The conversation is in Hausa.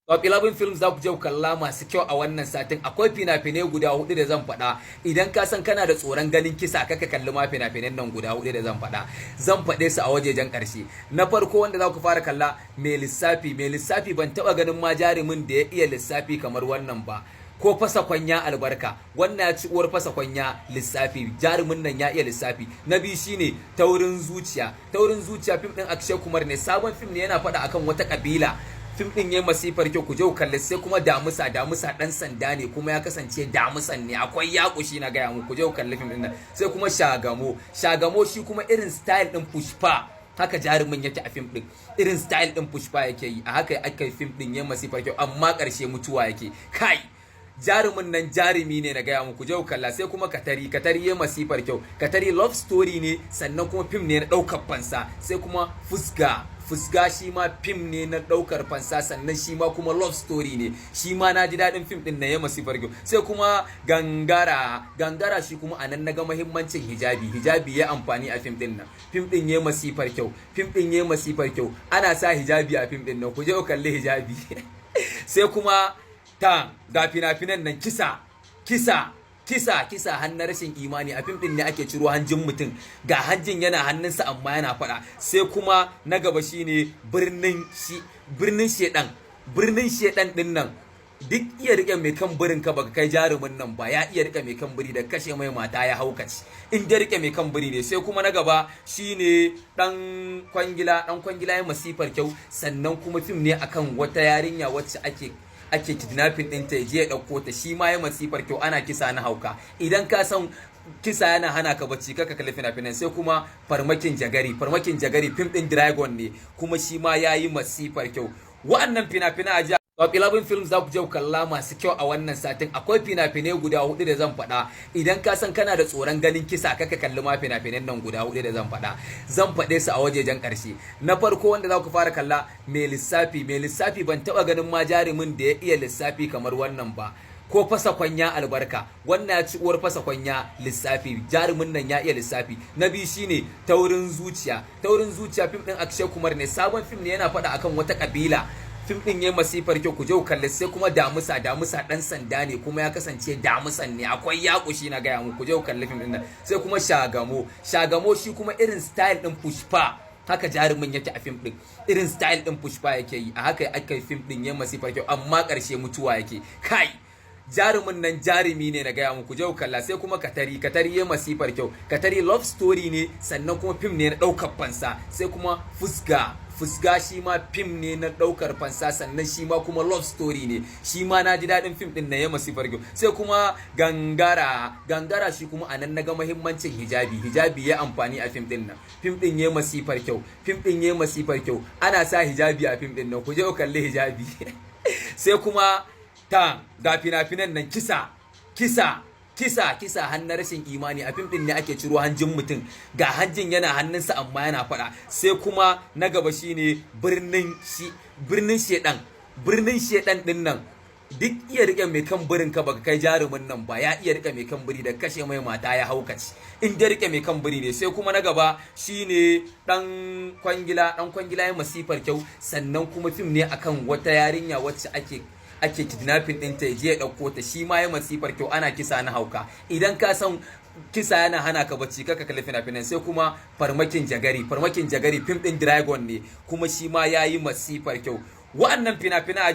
Top 11 films za ku je ku kalla masu kyau a wannan satin. Akwai fina-finai guda hudu da zan faɗa. Idan ka san kana da tsoron ganin kisa, kaka kalli ma fina-finan nan guda hudu da zan faɗa. Zan faɗe su a wajejen ƙarshe. Na farko wanda za ku fara kalla, Mai Lissafi. Mai Lissafi, ban taɓa ganin ma jarumin da ya iya lissafi kamar wannan ba. Ko fasa kwanya albarka, wannan ya ci uwar fasa kwanya lissafi. Jarumin nan ya iya lissafi. Na biyu shine Taurin Zuciya. Taurin Zuciya fim din Akshay Kumar ne, sabon fim ne, yana faɗa akan wata kabila. Fim din yayi masifar kyau, ku je ku kalli. Sai kuma Damusa. Damusa dan sanda ne, kuma ya kasance damusan ne, akwai yakushi, na gaya muku, ku je ku kalli fim din nan. Sai kuma Shagamo. Shagamo shi kuma irin style din Pushpa haka jarumin yake a fim din, irin style din Pushpa yake yi. A haka aka yi fim din, yayi masifar kyau, amma ƙarshe mutuwa yake. Kai, jarumin nan jarumi ne, na gaya muku, je ku kalla. Sai kuma Katari. Katari ya masifar kyau. Katari love story ne, sannan kuma fim ne na ɗaukar fansa. Sai kuma Fusga. Fusga shi ma fim ne na ɗaukar fansa, sannan shi ma kuma love story ne. Shi ma na ji daɗin fim ɗin na, ya masifar kyau. Sai kuma Gangara. Gangara shi kuma a nan na ga muhimmancin hijabi. Hijabi ya amfani a fim ɗin nan. Fim ɗin ya masifar kyau. Fim ɗin ya masifar kyau. Ana sa hijabi a fim ɗin nan, ku je ku kalli hijabi. Sai kuma ta ga fina-finan nan: kisa, kisa, kisa, kisa har na rashin imani. A fim din ne ake ciro hanjin mutum, ga hanjin yana hannunsa amma yana faɗa. Sai kuma na gaba shine Birnin Shedan. Birnin Shedan din nan, duk iya rike mai kan birin ka baka kai jarumin nan ba. Ya iya rike mai kan biri da kashe mai mata ya haukaci, in dai rike mai kan biri ne. Sai kuma na gaba shine Dan Kwangila. Dan Kwangila ya masifar kyau, sannan kuma fim ne akan wata yarinya wacce ake kidnapping ɗinta, ya je ya ɗauko ta. Shi ma ya masifar kyau, ana kisa na hauka. Idan ka san kisa yana hana ka bacci, kaka kalli fina-finan. Sai kuma Farmakin Jagari. Farmakin Jagari fim ɗin Dragon ne, kuma shi ma ya yi masifar kyau. Wa'annan fina-finan a Top 11 films za ku je ku kalla masu kyau a wannan satin. Akwai fina-finai guda hudu da zan faɗa. Idan ka san kana da tsoron ganin kisa, kaka kalli ma fina-finan nan guda hudu da zan faɗa. Zan faɗe su a wajejen ƙarshe. Na farko wanda za ku fara kalla, Mai Lissafi. Mai Lissafi, ban taɓa ganin ma jarumin da ya iya lissafi kamar wannan ba. Ko fasa kwanya albarka, wannan ya ci uwar fasa kwanya lissafi. Jarumin nan ya iya lissafi. Na biyu shine Taurin Zuciya. Taurin Zuciya fim din Akshay Kumar ne, sabon fim ne, yana faɗa akan wata kabila. Fim din yayi masifar kyau, ku je ku kalli. Sai kuma Damusa. Damusa dan sanda ne, kuma ya kasance damusan ne, akwai yakushi, na gaya muku, ku je ku kalli fim din nan. Sai kuma Shagamo. Shagamo shi kuma irin style din Pushpa haka jarumin yake a fim din, irin style din Pushpa yake yi. A haka aka yi fim din, yayi masifar kyau, amma ƙarshe mutuwa yake. Kai, jarumin nan jarumi ne, na gaya muku, je ku kalla. Sai kuma Katari. Katari ya masifar kyau. Katari love story ne, sannan kuma fim ne na ɗaukar fansa. Sai kuma Fusga. Fusga shi ma fim ne na ɗaukar fansa, sannan shi ma kuma love story ne. Shi ma na ji daɗin fim ɗin na, ya masifar kyau. Sai kuma Gangara. Gangara shi kuma a nan na ga muhimmancin hijabi. Hijabi ya amfani a fim ɗin nan. Fim ɗin ya masifar kyau. Fim ɗin ya masifar kyau. Ana sa hijabi a fim ɗin nan, ku je ku kalli hijabi. Sai kuma ta ga fina-finan nan: kisa, kisa, kisa, kisa har na rashin imani. A fim din ne ake ciro hanjin mutum, ga hanjin yana hannunsa amma yana faɗa. Sai kuma na gaba shine Birnin Shedan. Birnin Shedan din nan, duk iya rike mai kan birin ka baka kai jarumin nan ba. Ya iya rike mai kan biri da kashe mai mata ya haukaci, in dai rike mai kan biri ne. Sai kuma na gaba shine Dan Kwangila. Dan Kwangila ya masifar kyau, sannan kuma fim ne akan wata yarinya wacce ake kidnapping ɗinta, ya je ya ɗauko ta. Shi ma ya masifar kyau, ana kisa na hauka. Idan ka san kisa yana hana ka bacci, kaka kalli fina-finan. Sai kuma Farmakin Jagari. Farmakin Jagari fim ɗin Dragon ne, kuma shi ma ya yi masifar kyau. Wa'annan fina-finan a